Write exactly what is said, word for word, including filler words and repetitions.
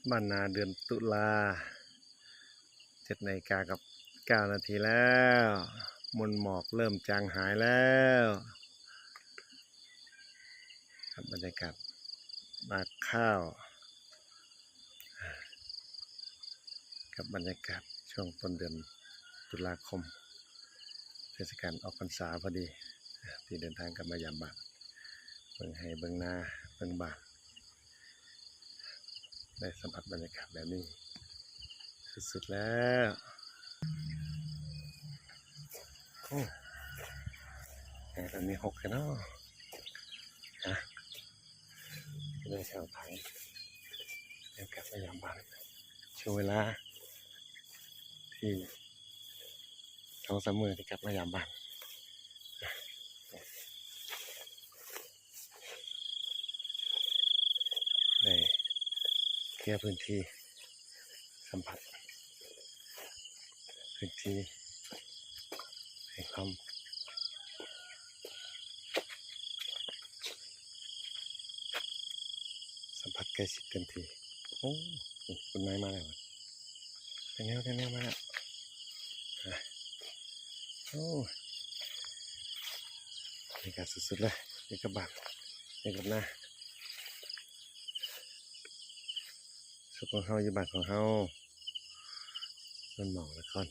บ้านนาเดือนตุลา เจ็ดนาฬิกากับเก้านาทีแล้ว มวลหมอกเริ่มจางหายแล้ว ครับ บรรยากาศนาข้าว กับบรรยากาศช่วงต้นเดือนตุลาคม เทศกาลออกพรรษาพอดี ที่เดินทางกลับมายามบ้าน เบิ่งไฮ่เบิ่งนาเบิ่งบ้าน ได้สัมผัสบรรยากาศแบบนี้ สุดๆแล้ว โอ้ แหตอนนี้หกแล้วเนาะ ฮะ เรื่องชาวไทย เดินกลับมายามบ้าน ช่วงเวลา ที่สองสามมื้อที่กลับมายามบ้าน ได้เคลียร์พื้นที่ สัมผัส พื้นที่ ให้ความ สัมผัสใกล้ชิดเต็มที่ โอ้ นี่คุณนายมาแล้ว แตงแนว แตงแนวมาแล้ว อ่ะ โอ้ บรรยากาศสุดๆเลย นี่กับบ้าน นี่กับนา สุขของเฮาอยู่บ้านของเฮา มันหมอกนคร